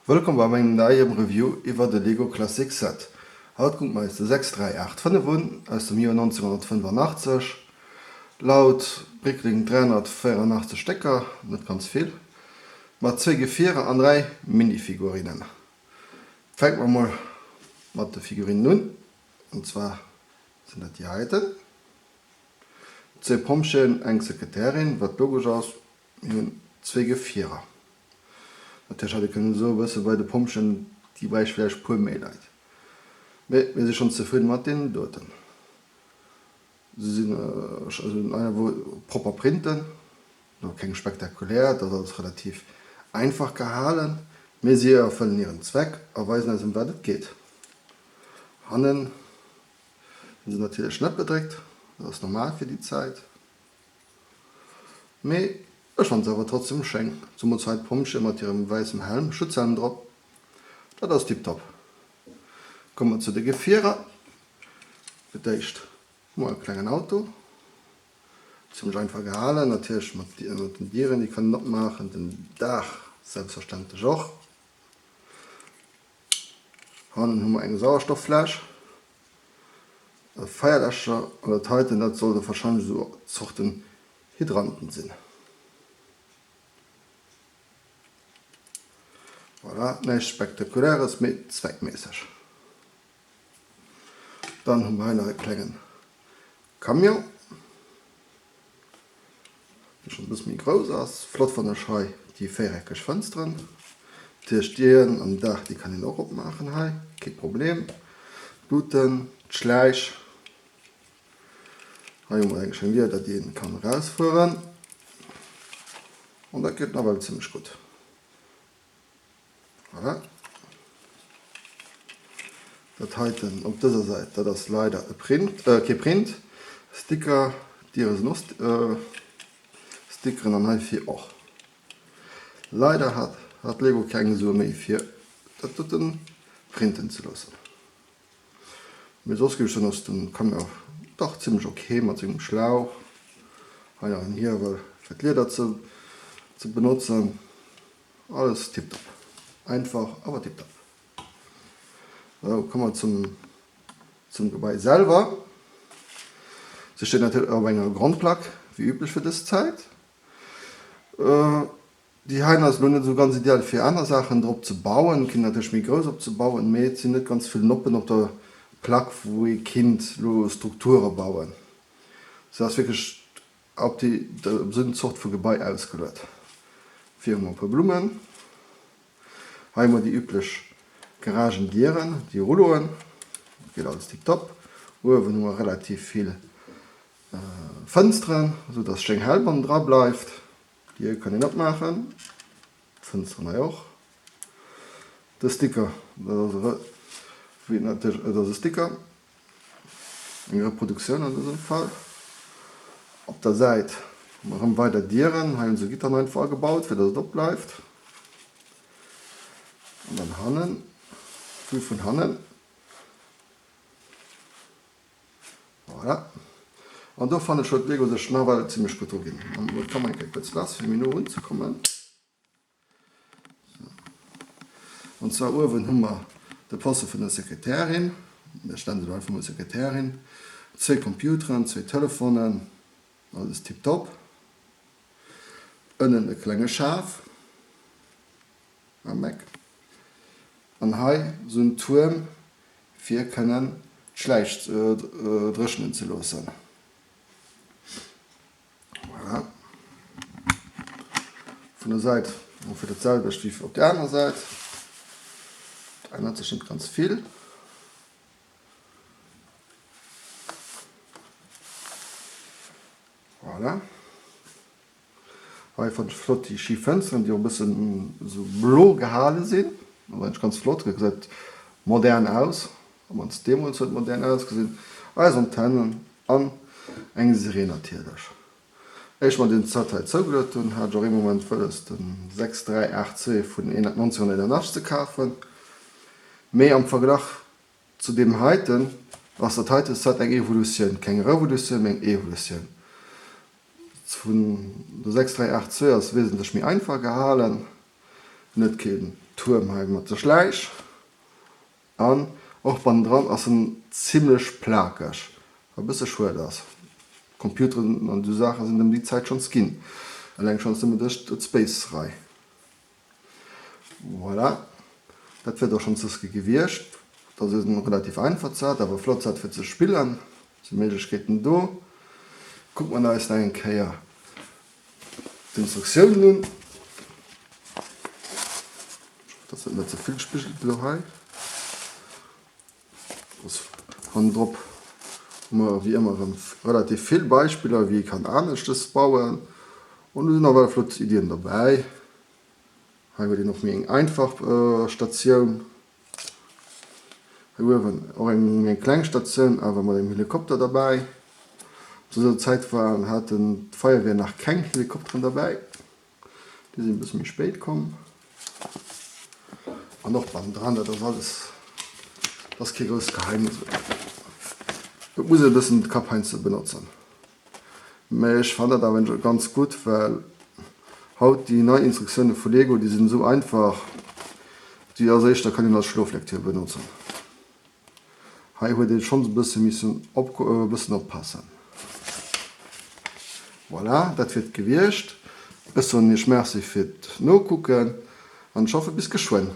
Wëllkomm bei mengem neiem Review iwwert e Lego Classic Set. Haut kucke mer eis de 6385 un, aus dem Joer 1985. Laut Bricklink 384 Stécker, net ganz vill, mat zwee Gefierer an 3 Minifigurinnen. Fänke mer mol mat de Figurinnen un, an zwar sinn dat déi heiten. Zwee Pompjeeën, eng Sekretärin, wat logesch ass, mir hunn zwee Gefierer. Natierlech hätt ee kënnen soen, e bësse bei de Pompjeeën, déi bräicht vläicht e puer méi Leit. Mee mir si schonn zefridde mat deenen doten. Se sinn also propper Printen, elo keng spektakulär, et ass alles relativ einfach gehalen, mee si erfëllen hiren Zweck a weisen eis ëm wat et geet. Hannen Sinn se natierlech net bedréckt, dat ass normal fir déi Zäit, mee ech fannen se awer trotzdem schéin, zumools hei d'Pompjeeë mat hirem wäissem Helm, Schutzhelm drop, dat ass tiptop. Komme mer zu de Gefierer, fir d'éischt hu mer e klengen Auto, zimmlech einfach gehalen, natierlech mat den Dieren déi kënnen opmaachen, den Daach selbstverständlech och. Hannen hu mer eng Sauerstofffläsch, e Feierläscher an dat heiten, dat sollte warscheinlech esou Zorten Hydranten sinn. Voilà, näischt Spektakuläres, mee zweckméisseg. Dann hu mer hei nach e klengen Camion. Déi schon e bësse méi grouss ass. Flott fannen ech hei déi véiereckeg Fënsteren. Natierlech d'Dieren an den Daach déi kann een och opmaachen hei, kee Problem. D'Luuten, d'Schläich. Hei hu mer eng schéin Dier dat een kann erausfueren. An dat geet nawell zimlech gutt. Voilà. Dat heiten op dëser Säit, dat ass leider e Print, äh, kee Print, Sticker, Diere sinn och äh, Stickeren an hei vir och. Leider hat, hat Lego keng Sue méi fir dat doten printen ze loossen. Mee soss géif ech soen ass den Camion dach zimlech ok mat sengem Schlauch. Hei nach en Hiewel fir d'Lieder ze, ze benotzen. Alles tiptop. Einfach awer tiptop. Sou, komme mer zum, zum Gebai selwer. Se steet natierlech op enger Grondplack, wéi üblech fir dës Zäit. Déi heien ass elo net esou ganz ideal fir aner Saachen drop ze bauen, kinnt natierlech méi grouss opzebauen, mee et sinn net ganz vill Noppen op der Plack wou ee kinnt elo Strukture bauen. Se ass wierklech Op déi op esou Zort vu Gebai ausgeluet. Vir hu mer e puer Blummen. Hei hu mer déi üblech Garagendieren, déi Rulloen. Dat geet alles tiptop. Uewen hu mer relativ vill Fënsteren, esou dass schéin hell bannendra bleift. D'Dier kann een opmaachen, d'Fënsteren hei och. De Sticker, dat ass e, dat ass e Sticker. Eng Reproduktioun an dësem Fall. Op der Säit hu mer erëm weider Dieren. Hei hunn se Gittern einfach agebaut, fir datt et opbleift. An dann hannen, Vue vun hannen. Voilà. An do fannen ech huet Lego sech nawell zimlech gutt druginn. An elo d'Kamera eng Kéier kuerz lass, fir méi no erunzekommen. An zwar uewen hu mer de Poste vun der Sekretärin, ech nennen se elo einfach mol Sekretärin, zwéi Computeren, zwéi Telefonen, alles tiptop. Ënnen e klenge Schaf am Eck an hei esou en Tuerm fir kënnen d'Schläich dréchnen ze loossen. Voilà. Vun der Säit ongeféier dat selwecht wéi op der anerer Säit. Da ännert sech net ganz vill. Voilà. Hei fand ech flott déi schi Fënsteren, déi och e bëssen esou blo gehale sinn. Dat ass eigentlech ganz flott, gesäit modern aus. Op mannst deemools huet et modern ausgesinn. Eis Antennen an eng Sireen natierlech. Éier mer den Set hei zougeluet hunn, hat ech och ee Moment wëlles den 6382 vun 1981 ze kafen, mee am Verglach zu deem heiten ass dat heite Set eng Evolutioun, keng Revolutioun, mee eng Evolutioun. Vun de 6382 ass wesentlech méi einfach gehalen, en huet keen. Tuerm hei mat de Schläich. An och bannendran ass en zimlech plakeg, wat e bësse schued ass. Computeren an esou Saache sinn ëm déi Zäit schonns ginn, eleng schonns nëmme duerch d'Space-Rei. Voilà, dat wier et och schonns dës Kéier gewiescht. Dat ass en relativ einfacht Set, awer e flott Set fir ze spillen. Et si Méiglechkeeten do. Kucke mer eis nach eng Kéier d'Instruktiounen un. Dass et net ze vill spigelt elo hei. Hannendrop hu mer wéi ëmmer erëm relativ vill Beispiller wéi ee kann aneschtes bauen. An do sinn nawell flott Iddien dobäi. Hei huet een och méi eng einfach Statioun. Hei uewen och eng méi kleng Statioun awer mat engem Helikopter derbäi. Zu dëser Zäit waren haten d'Feierwehr nach keng Helikopteren derbäi. Déi sinn e bësse méi spéit komm. An och bannendran, dat ass alles, dat ass kee grousst Geheimnis. Et muss een e bëssen de Kapp heiansdo benotzen. Mä ech fannen dat awer ganz gutt, well haut déi nei Instruktioune vu Lego, déi sinn esou einfach, déi ass éischter kann een als Schloflektür benotzen. Hei huet ee schonns e bësse missen e bëssen oppassen. Voilà, dat wier et gewiescht. Ech soen iech Merci fir d'Nokucken an ech hoffe bis geschwënn.